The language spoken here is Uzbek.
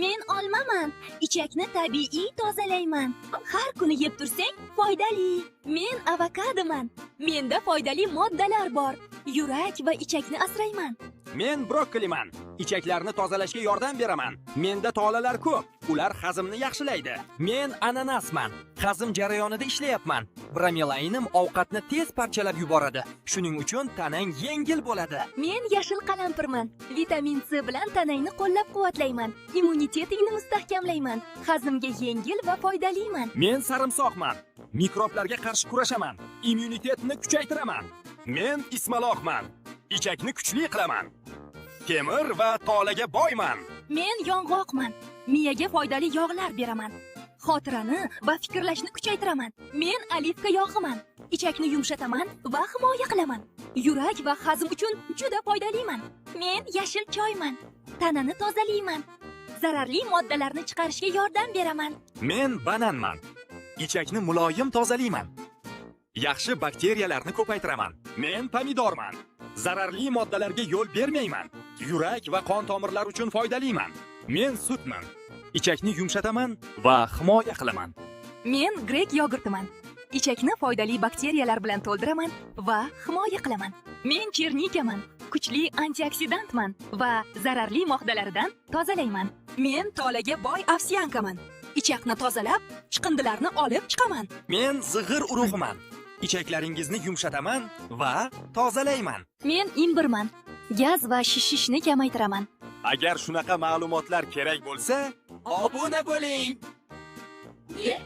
Men olmaman. Ichakni tabiiy tozalayman. Har kuni yeb tursang foydali. Men avokadoman. Menda foydali moddalar bor. Yurak va ichakni asrayman. Men brokkoliman. Ichaklarni tozalashga yordam beraman. Menda tolalar ko'p. Ular hazmni yaxshilaydi. Men ananasman. Hazm jarayonida ishlayapman. Bromelainim ovqatni tez parchalab yuboradi. Shuning uchun tanang yengil bo'ladi. Men yashil qalampirman. Vitamin C bilan tanangni qo'llab-quvvatlayman. Immunitetingni mustahkamlayman. Hazmga yengil va foydaliman. Men sarimsoqman. Mikroblarga qarshi kurashaman. Immunitetni kuchaytiraman. Men ismaloqman. Ichakni kuchli qilaman. Temir va tolaga boyman. Men yong'oqman. Miyaga foydali yog'lar beraman. Xotirani va fikrlashni kuchaytiraman. Men olivka yog'iman. Ichakni yumshataman va himoya qilaman. Yurak va hazm uchun juda foydaliman. Men yashil choyman. Tanani tozalayman. Zararli moddalarni chiqarishga yordam beraman. Men bananman. Ichakni muloyim tozalayman. Yaxshi bakteriyalarni ko'paytiraman. Men pomidorman. Zararli moddalarga yo'l bermayman. Yurak va qon tomirlar uchun foydaliman. Men sutman. Ichakni yumshataman va himoya qilaman. Men grek yogurtiman. Ichakni foydali bakteriyalar bilan to'ldiraman va himoya qilaman. Men черника man. Kuchli antioksidantman va zararli moddalardan tozalayman. Men tolaga boy овсянка man. Ichakni tozalab, chiqindilarni olib chiqaman. Men zig'ir urug'iman. Ichaklaringizni yumshataman va tozalayman. Men imbirman. Gaz va shishishni kamaytiraman. Agar shunaqa ma'lumotlar kerak bo'lsa, obuna bo'ling. Yeah.